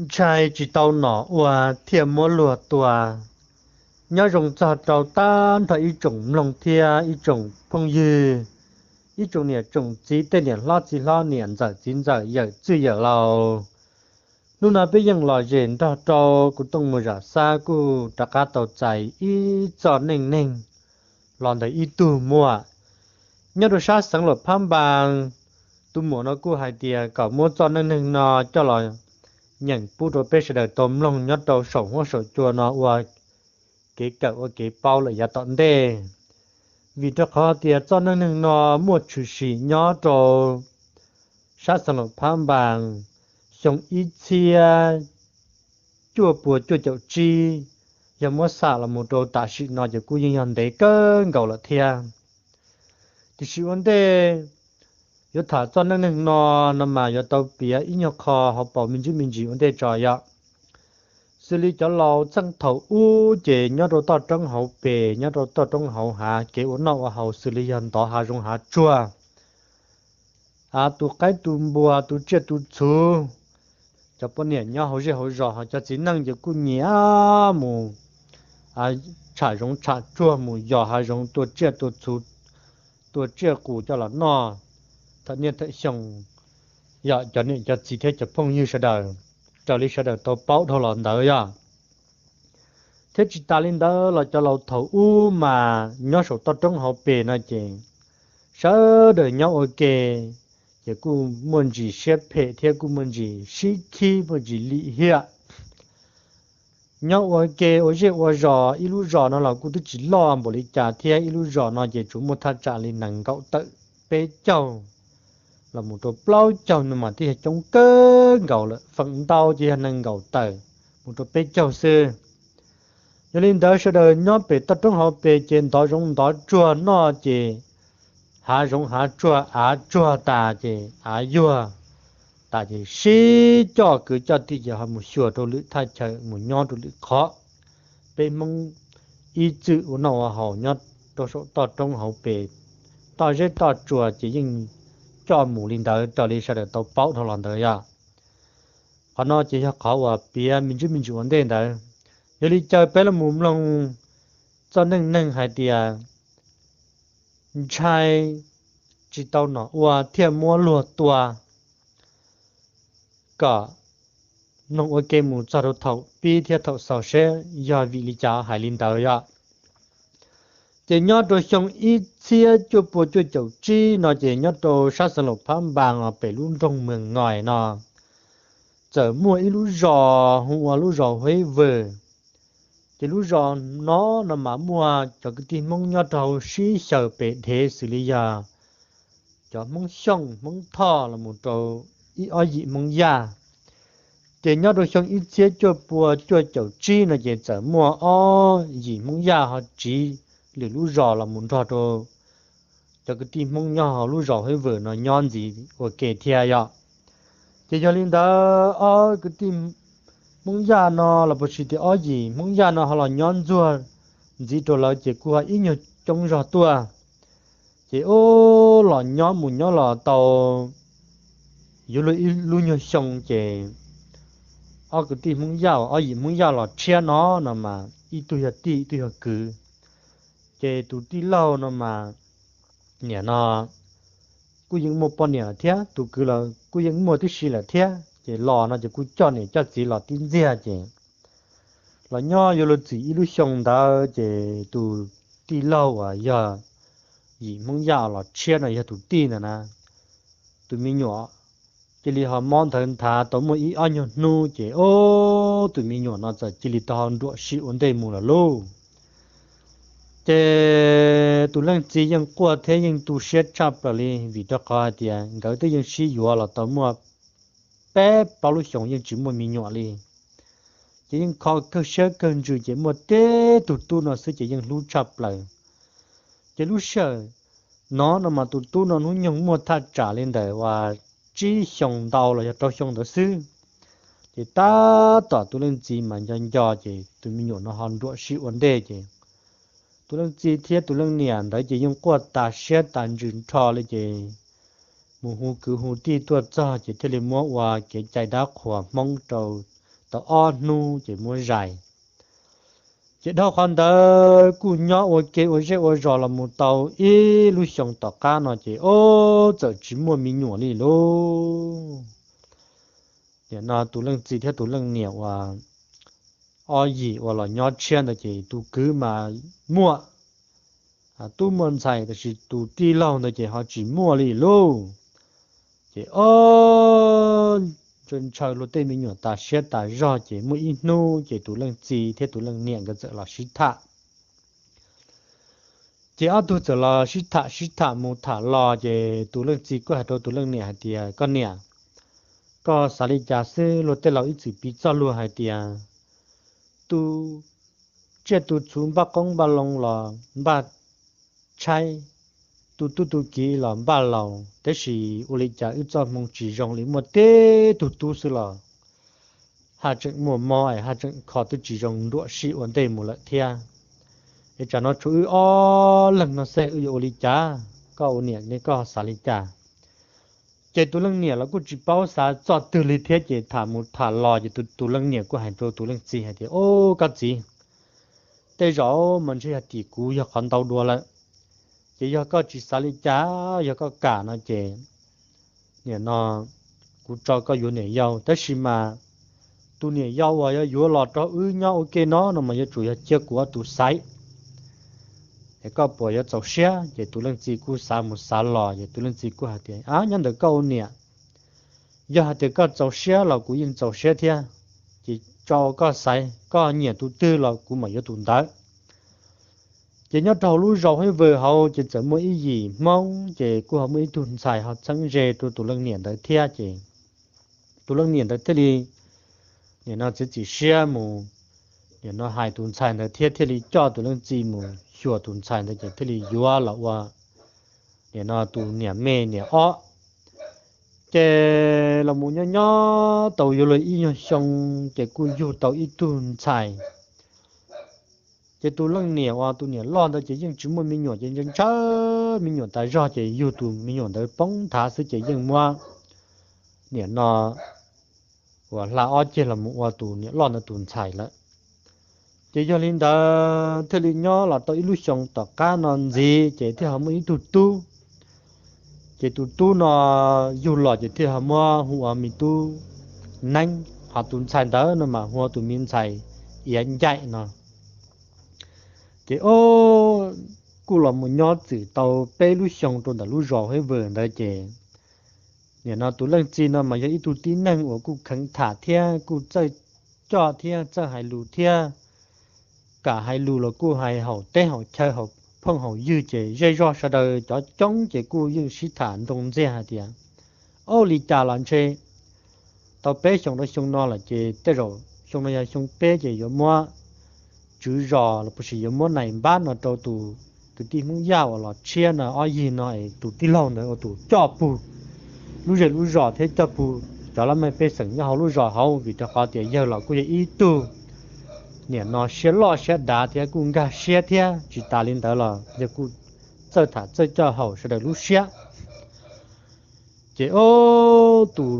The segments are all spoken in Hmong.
Ntshai tsis tau nom ua thiaj muab luag tua. Nyob zoo txog rau tag nrho ib tsoom mloog thiab ib tsoom phooj ywg, ib tsoom niam tsoom txiv, tej niam hlob txiv hlob, niam ntxawm txiv ntxawm, yawm txwj yawm laus. Hnub no peb yeej lom zem nrog rau kuv Tooj Mus Zam Xab kuj rov qab tau txais ib txoj neej neeg los ntawm ib tug muam nyob rau sab xeev Luam Phab Npas. Tus muam no kuj hais tias kom muab txoj neej neeg no coj los nyeem pub rau peb sawv daws tau mloog nyob rau saum huab saum cua no ua kev kawm ua kev paub lawm yav tom ntej. Vim rau qhov tias txoj neej neeg no muaj tshwm sim nyob rau sab xeev Luam Phab Npas xyoo ib txhiab cuaj pua cuaj caum tsib, yog muab xam los mus rau tam sim no ces kuj yeej yog ntev kawg nkaus lawm thiab. Tiam sis ua ntej yuav tham txoj neej neeg no, no mas yuav tau piav ib nyuag qho hauv paus me ntsis me ntsis ua ntej tso yom. Xws li cov laus txheej thaum ub ces nyob rau toj roob hauv pes, nyob rau toj roob hauv hav, kev ua noj ua haus xws li yog ntov hav zoov hav tsuag, a, tu qaib tu npua, tu tsiaj tu txhu. Cov poj niam nyob hauv zej hauv zos, ho cov txiv neej ces kuj nyiam mus tsham zoov tsham tsuag, mus yos hav zoov tua tsiaj tua txhu, tua tsiaj qus coj los noj thawm niaj thawm xyoo, yog cov niam cov txiv thiab cov phooj ywg sawv daws, raws li sawv daws tau paub dhau los ntawd yog. Thiab tsis tas li ntawd los cov laus thaum ub mas nyob saum toj roob hauv pes no ces sawv daws nyob ua ke, ces kuj muaj ntsis siab phem thiab kuj muaj ntsis sib khib, muaj ntsis lim hiam. Nyob ua ke ua zej ua zos, ib lub zos no los kuj twb tsis loj npaum li cas thiab, ib lub zos no ces tsuas muaj thaj tsam li nees nkaum tawm peb caug los mus rau plaub caug no mas twb yog coob kawg nkaus lawm, feem ntau ces yog nees nkaum tawm mus rau peb caug xwb. Yog li ntawd sawv daws nyob pem toj roob hauv pes ces ntov zoov ntov tsuag noj ces hav zoov hav tsuag av tsuag tas ces av yuag tas ces sib coj kwv coj tij ces ho mus xyuas rau lwm thaj chaw, mus nyob rau lwm qhov. Peb Hmoob ib txwm ua noj ua haus nyob rau saum toj roob hauv pes, toj zeb toj tsua ces yeej coj mus li ntawd raws li sawv daws tau paub dhau los ntawd yog. Qhov no ces yog qhov uas piav me ntsis me ntsis ua ntej ntawd. Yog li caw peb los mus mloog txoj neej neeg hais tias ntshai tsis tau nom ua thiaj muab luag tua. Kom mloog ua ke mus txog rau thaum pib thiab thaum xaus seb yog vim li cas hais li ntawd yom. Ces nyob rau xyoo ib txhiab cuaj pua cuaj caum tsib no ces nyob rau sab xeev Luam Phab Npas pem lub nroog Mws Ngais no txawm muaj ib lub zos hu ua lub zos Huib Vwm. Ces lub zos no no mas muaj cov kwv tij Hmoob nyob rau sib xyaw pes dhev xws li yog cov Hmoob Xyooj, Hmoob Thoj los mus rau ib ob yim Hmoob Yaj. Ces nyob rau xyoo ib txhiab cuaj pua cuaj caum tsib no ces txawm muaj ob yim Hmoob Yaj ho tsiv lwm lub zos los mus nrog rau cov kwv tij Hmoob nyob hauv lub zos Huib Vwm no nyob ntxiv ua ke thiab yom. Ces yog li ntawd ob kwv tij Hmoob Yaj no los puas tsis tias ob yim Hmoob Yaj no ho los nyob ntxuag ntxiv rau lawv ces kuj ho ib nyuag coob zog tuaj. Ces ub los nyob mus nyob los tau yuav luag ib lub nyuag xyoo ces ob kwv tij Hmoob Yaj uas ob yim Hmoob Yaj los tshiab no no mas ib tug yog tij ib tug yog kwv. Ces tus tij laug no mas nim no kuj yeej muaj poj niam lawm thiab, tus kwv los kuj yeej muaj tib si lawm thiab, ces los no ces kuj coj niam coj txiv los tib ntxiag ces los nyob yuav luag txim ib lub xyoo ntawd ces tus tij laug uas yog yim Hmoob Yaj los tshiab no yog tus tij ntawd na, tus me nyuam cia li ho mob ntawd nthav tau muaj ib ob nyuag hnub ces ub tus me nyuam no txawm cia li tau ho nruam sij ua ntej mus lawm lauj. Ces tus leej txiv yeej quaj thiab yeej tu siab tshaj plaws li vim rau qhov hais tias nkawd twb yeej sib yuav los tau muaj peb plaub lub xyoos yeej tsis muaj me nyuam li. Ces yeej kho kawg siab kawg ntsws ces muaj tib tug tub no xwb ces yeej hlub tshaj plaws. Ces lub sij hawm no no mas tus tub no hnub nyoog muaj thaj tsam li ntawm uas tsib xyoos ntau los yog rau xyoo ntawd xwb. Ces tab tom tus leej txiv mas nco nco ces tus me nyuam no ho nruam sij ua ntej ces tus leej txiv thiab tus leej niam ntawd ces yeej quaj tas siab tas ntsws nrho li ces mus hu kwv hu tij tuaj txog ces thiaj li muab ua kev cai dab qhuas Hmoob rau tau ob hnub ces muab zais. Ces dhau qhov ntawd kuj nyob ua ke ua zej ua zos los mus tau ib lub xyoo tom qab no ces ob txawm tsis muaj me nyuam li lauj. Nim no tus leej txiv thiab tus leej niam uas ob yim uas los nyob tshiab ntawd ces tus kwv mas muaj tub muaj ntxhais, tab sis tus tij laug ntawd ces ho tsis muaj li lauj. Ces ob ntshaw luag tej me nyuam tas siab tas zog ces muaj ib hnub ces tus leej txiv thiab tus leej niam nkawd txawm los sib tham. Ces ob tug txawm los sib tham sib tham mus tham los ces tus leej txiv kuj hais rau tus leej niam hais tias, koj niam, koj xav li cas xwb? Luag tej laus ib txwm piv txoj lus hais tias tus tsiaj tus txhu npaj qoob npaj loo los npaj tshaib, tus tub tus kiv los npaj laus, tab sis ua li cas wb txoj hmoo tsis zoo li, muaj tib tug tub xwb los haj tseem muaj mob es haj tseem kho twb tsis zoo nruam sij ua ntej mus lawm thiab. Es tsam no tshuav wb ob leeg no xwb wb yuav ua li cas? Koj ua niam ne koj xav li cas? Ces tus leej niam los kuj tsis paub xav txoj twg li thiab ces tham mus tham los ces tus leej niam kuj hais rau tus leej txiv hais tias, o, koj txiv, tej zaum mas ntshe yog tim kuv yog qhov ntau dua lawm. Ces yog koj tsis xav li cas, yog koj kam no ces nim no kuv tso koj yuav niam yau, tab sis mas tus niam yau uas yuav yuav los rau wb nyob ua ke no no mas yuav tsum yog cia kuv ob tug xaiv. Es koj puas yuav txaus siab? Ces tus leej txiv kuj xav mus xav los ces tus leej txiv kuj hais tias, a, nyob ntawm koj ua niam, yog hais tias koj txaus siab los kuv yeej txaus siab thiab. Ces tso ua koj xaiv, koj nyiam tus twg los kuv mam yuav tus ntawd. Ces nyob rau hauv lub zos Huib Vwm hauv ces txawm muaj ib yim Hmoob ces kuj ho muaj ib tug ntxhais ho txheeb ze rau tus leej niam ntawd thiab ces tus leej niam ntawd thiaj li nim no txiav txim siab mus nim no hais tus ntxhais ntawd thiab thiaj li coj tus leej txiv mus xyuas tus ntxhais ntawd ces thiaj li yuav los ua nim no tus niam me niam ob. Ces los mus nyob nyob tau yuav luag ib nyuag xyoo ces kuj yug tau ib tug ntxhais. Ces tus leej niam uas tus niam loj ntawd ces yeej tsis muaj me nyuam ces ntshaw ntshaw me nyuam tas zog ces yug tus me nyuam ntawd poob nthav xwb ces yeej muab nim no uas hla ob ceg los mus ua tus niam loj ntawd tus ntxhais lawm. Ces yog li ntawd thiaj li nyob los tau ib lub xyoo tom qab no ntxiv ces thiaj ho muaj ib tug tub. Ces tus tub no yug los ces thiaj ho muab hu ua me tub Neeb, ho tus ntxhais ntawd no mas hu ua tus me ntxhais Iav Ncaim no. Ces kuj los mus nyob txwm tau peb lub xyoo rau ntawm lub zos Huib Vwm ntawd ces nim no tus leej txiv no mas yog ib tug tib neeg uas kuj kheev tham thiab kuj txawj coj thiab txawj hais lus thiab kam hais lus los kuj hais haum teb haum chaw haum phooj haum ywg ces zej zog sawv daws cov coob ces kuj yeej sib tham nroo ntxiag hais tias, o, li cas los ntshe tau peb xyoos rau xyoo no lawm ces tej zaum xyoo no yog xyoo peb ces yuav muab tswv zos los puas sis yuav muab nais npab no rau tus kwv tij Hmoob Yaj uas los tshiab no ob yig no es tus tij laug ntawd ua tus coj pug lub zej lub zos thiab coj pug cov laj mej pej xeem nyob hauv lub zos hauv vim rau qhov tias yawg los kuj yog ib tug nim no siab loj siab dav thiab kuj nkag siab thiab tsis tas li ntawd los yawg kuj txawj tham txawj coj haum sawv daws lub siab. Ces o, tus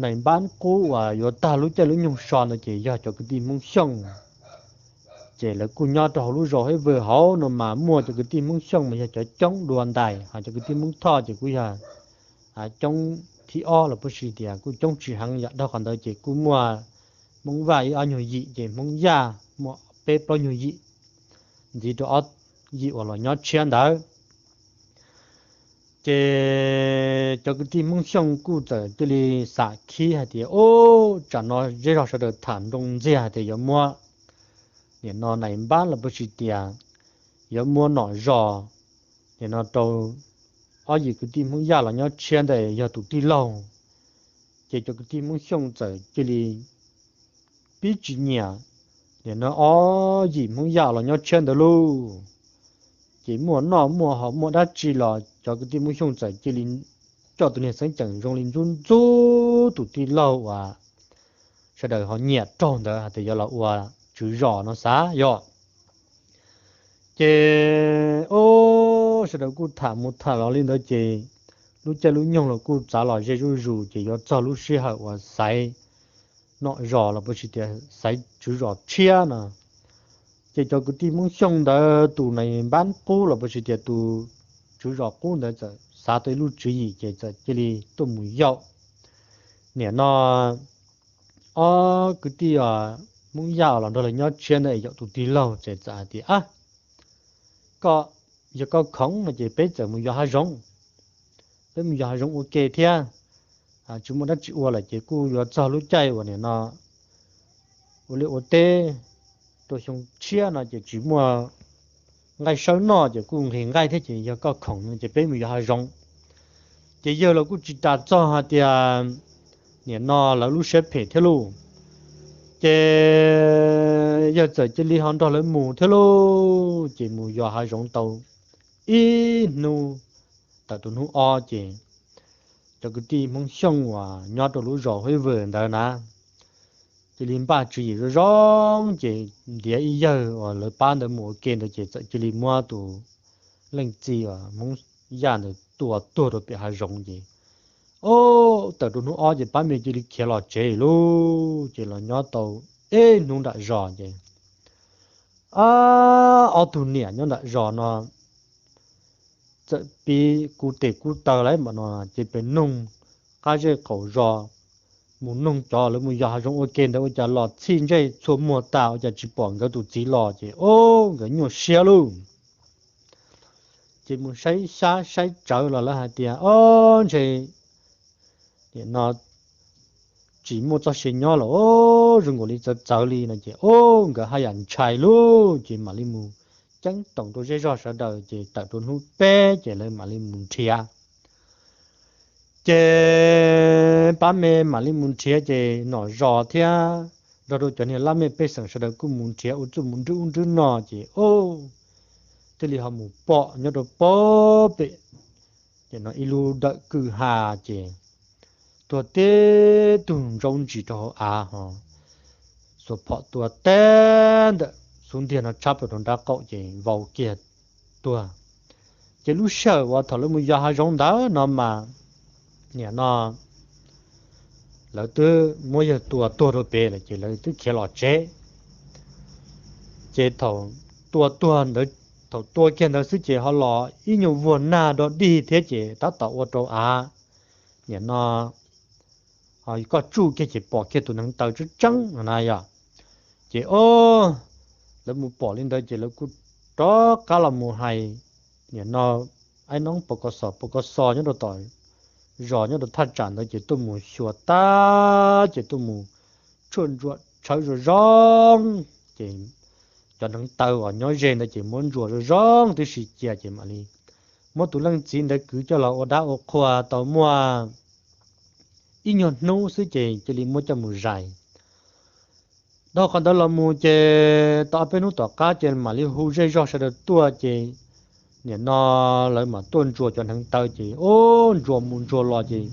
nais npab qub uas yuav tag lub caij lub nyoog so ntawd ces yog cov kwv tij Hmoob Xyooj. Ces lawv kuj nyob rau hauv lub zos Huib Vwm hauv no mas muaj cov kwv tij Hmoob Xyooj mas yog cov coob dua ntais, ho cov kwv tij Hmoob Thoj ces kuj yog coob thib ob los puas sis tias kuj coob tsis heev yom. Dhau qhov ntawd ces kuj muaj Hmoob Vaj ib ob nyuag yim ces Hmoob Yaj muaj peb plaub nyuag yim ntxiv rau ob yim uas los nyob tshiab ntawd. Ces cov kwv tij Hmoob Xyooj kuj txawm cia li xam khib hais tias, ub, tsam no zej zog sawv daws tham nroo ntxiag hais tias yuav muab nim no nais npab los puas sis tias yuav muab nom zos nim no rau ob yim kwv tij Hmoob Yaj los nyob tshiab ntawd yog tus tij laug. Ces cov kwv tij Hmoob Xyooj txawm cia li pib tsis nyiam nim no ob yim Hmoob Yaj los nyob tshiab ntawd lauj. Ces muaj noj muaj haus muaj dab tsi los cov kwv tij Hmoob Xyooj txawm cia li coj tus niag xeeb ceem zoo li ntxub ntxub tus tij laug uas sawv daws ho nyiam raug ntawd hais tias yuav los ua tswv zos no xav yom. Ces ub, sawv daws kuj tham mus tham los li ntawd ces lub caij lub nyoog los kuj txav los ze zuj zus ces yuav txog lub sij hawm uas xaiv nom zos los puas tsis tias xaiv tswv zos tshiab no. Ces cov kwv tij Hmoob Xyooj ntawd tus nais npab qub los puas tsis tias tus tswv zos qub ntawd txawm xav tau ib lub tswv yim ces txawm cia li tuaj mus yaum. Nim no ob kwv tij Hmoob Yaj los nrog lawv nyob tshiab ntawd es yaum tus tij laug ces txawm hais tias, Ab, koj, yog koj khoom no ces peb txawm mus yos hav zoov. Peb mus yos hav zoov ua ke thiab, tsis muaj dab tsi ua lawm ces kuj yuav txog lub caij uas nim no ua liaj ua teb rau xyoo tshiab no ces tsis muaj nqaij sawb noj ces kuj nqhis nqaij thiab ces yog koj khoom no ces peb mus yos hav zoov. Ces yawg los kuj tsis ras txog hais tias nim no lawv lub siab phem thiab lauj. Ces yawg txawm cia li ho nrog lawv mus thiab lauj. Ces mus yos hav zoov tau ib hnub, tawm rau hnub ob ces cov kwv tij Hmoob Xyooj uas nyob rau lub zos Huib Vwm ntawd na cia li npaj tswv yim zoo zoo ces ntiav ib yawg uas lawv pab ntawd mus ua ke ntawd ces txawm cia li muab tus leej txiv uas Hmoob Yaj ntawd tua tuag rau pem hav zoov ces, o, tawm rau hnub ob ces pab me cia li khiav los tsev lauj. Ces los nyob tau ib hnub nram zos ces ob tug niam nyob nram zos no txawm pib kub tes kub taw lawm mas no ces pem noog qab zej qaum zos, mus noog cov lawv mus yos hav zoov ua ke ntawd ua cas los txhij ntsej txhua muag tas ua cas tsis pom nkawd tus txiv los ces, o, nkawd nyuaj siab lauj. Ces mus saib xyab saib tsawv los lawv hais tias, o, ntshe nim no tsis muaj txoj sia nyob los, o, zoo nkaus li txawv txawv li no ces, o, nkawd haj yam ntshai lauj ces mam li mus ceeb toom rau zej zog sawv daws ces tawm rau hnub peb ces lawv mam li mus nrhiav. Ces pab me mam li mus nrhiav ces nom zos thiab nrog rau cov niag laj mej pej xeem sawv daws kuj mus nrhiav ua txuj mus nrwb ub nrwb no ces, o, thiaj li ho mus pom nyob rau pem ces no ib lub dawm kwj ha ces tuag tib tug ntsaub ntsis rau hauv av ho xuas phom tua teb ntawm xub ntiag no tshab plaws rau nraub qaum ces vau kiag tuag. Ces lub sij hawm uas thaum lawv mus yos hav zoov ntawd no mas nim no lawv twb muab yawg tua tuag rau pem lawm ces lawv twb khiav los tsev. Ces thaum tua tuag ntawd, thaum tua kiag ntawd xwb ces ho los ib nyuag vuag nag dog dig thiab ces tab tom ua rau av nim no koj tsuj kiag ces pom kiag tus neev taw tseeb tseeb no na yom. Ces o, lawv mus pom li ntawd ces lawv kuj rov qab los mus hais nim no aib noob pos kos xos pos kos xos nyob rau tom zos nyob rau thaj tsam ntawd ces tuaj mus xyuas tag ces tuaj mus tshuaj ntsuam tshawb zoo zoo ces cov neev taw uas nyob ze ntawd ces muab ntsuas zoo zoo tib si cia ces mam li muab tus leej txiv ntawd kwv coj los ua dab ua qhua tau muaj ib nyuag hnub xwb ces cia li muab coj mus zais. Dhau qhov ntawd los mus ces tau ob peb hnub tom qab ces mam li hu zej zog sawv daws tuaj ces nim no lawv mam tuaj ntsuas cov hneev taw ces ub ntsuas mus ntsuas los ces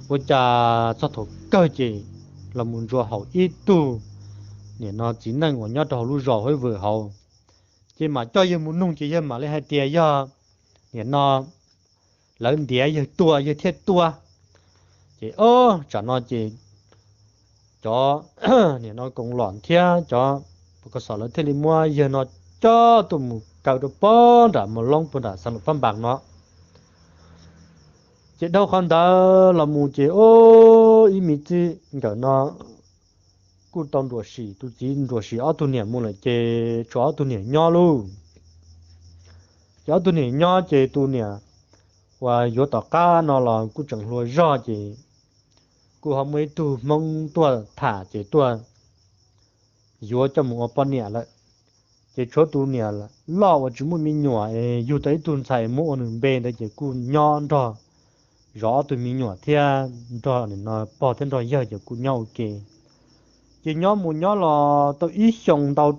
ua cas txog thaum kawg ces los mus ntsuas haum ib tug nim no txiv neej uas nyob rau hauv lub zos Huab Vwm hauv. Ces mam coj yawg mus nug ces yawg mam li hais tias yog nim no lawv ntiav yawg tua yawg thiaj tua. Ces o, tsam no ces cov nim no koom los thiab cov pos kos xos lawv thiaj li muab yawg no coj tuaj mus kaw rau pob nram Mos Loob puag nram Xas Lum Pab Npas no. Ces dhau qhov ntawd los mus ces ub ib me txij nkawm no kuj tau nruam sim, tus txiv nruam sim ob tug niam mus lawm ces tshuav ob tug niam nyob lauj. Ces ob tug niam nyob ces tus niam uas yuav tom qab no los kuj tseem hluas zog ces kuj ho muaj ib tug Hmoob tuaj tham ces tuaj yuav coj mus ua poj niam lawm. Ces tshuav tus niam loj uas tsis muaj me nyuam es yug tau ib tug ntxhais muab ua nws npe ntawd ces kuj nyob nrog zov ob tug me nyuam thiab nrog pog thiab nrog yawg ces kuj nyob ua ke. Ces nyob mus nyob los tau ib xyoo ntau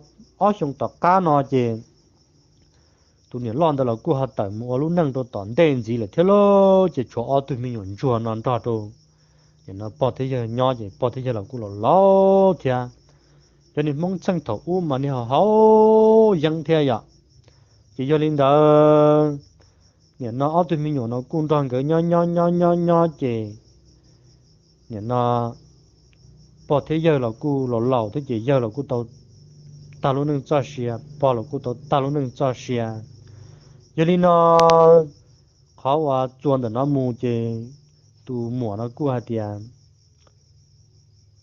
ob xyoo tom qab no ces tus niam loj ntawd los kuj ho tawm mus ua lub neej rau tom ntej ntxiv lawm thiab lauj. Ces tshuav ob tug me nyuam ntsuag no nrog rau nim no pog thiab yawg nyob ces pog thiab yawg los kuj laus laus thiab. Cov niag Hmoob txheej thaum ub mas niag haus yeeb thiab yom. Ces yog li ntawd nim no ob tug me nyuam no kuj nrog nkawd nyob nyob nyob nyob nyob ces nim no pog thiab yawg los kuj laus laus thiab ces yawg los kuj tau tag lub neej txoj sia, pog los kuj tau tag lub neej txoj sia. Yog li no qhov uas txuas ntawm no mus ces tus muam no kuj hais tias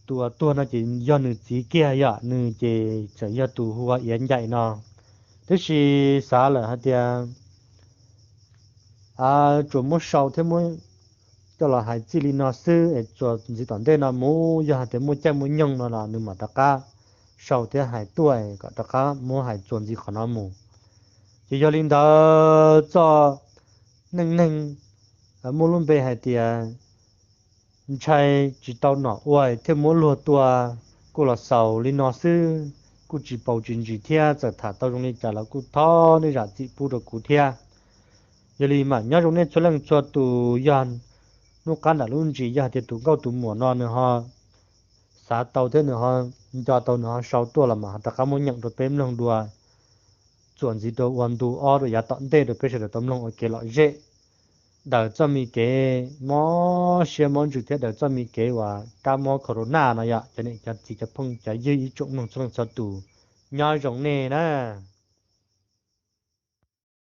tus uas tuag no ces yog nws txiv kiag yom, nws ces txawm yog tus hu ua Iav Ncaim no, tiam sis xav lawm hais tias tsuas muab sau thiab muab coj los hais txij li no xwb es txuas ntxiv tom ntej no mus yog hais tias muaj caij muaj nyoog no los nws mam rov qab sau thiab hais tuaj kom rov qab muab hais txuas ntxiv qhov no mus. Ces yog li ntawd txoj neej neeg muaj lub npe hais tias ntshai tsis tau nom ua thiaj muab luag tua kuj los xaus li no xwb, kuj tsis paus tsis ntsis thiab, txawm tham tau zoo li cas los kuj thov nej zam txim pub rau kuv thiab. Yog li mam nyob zoo nej txhua leej txhua tus, yog hnub qab nram lub ntsis yog hais tias tus nkauj tus muam no nws ho xav tau thiab nws ho nco tau nws ho sau tuaj los mas ho rov qab muab nyeem rau peb mloog dua txuas ntxiv rau ua ntu ob rau yav tom ntej rau peb sawv daws tau mloog ua kev lom zem. Daws txoj me kev mob siab mob ntsws thiab daws txoj me kev uas kab mob corona no yom, cov niam cov txiv cov phooj cov ywg ib tsoom mloog txhua leej txhua tus, nyob zoo nej na.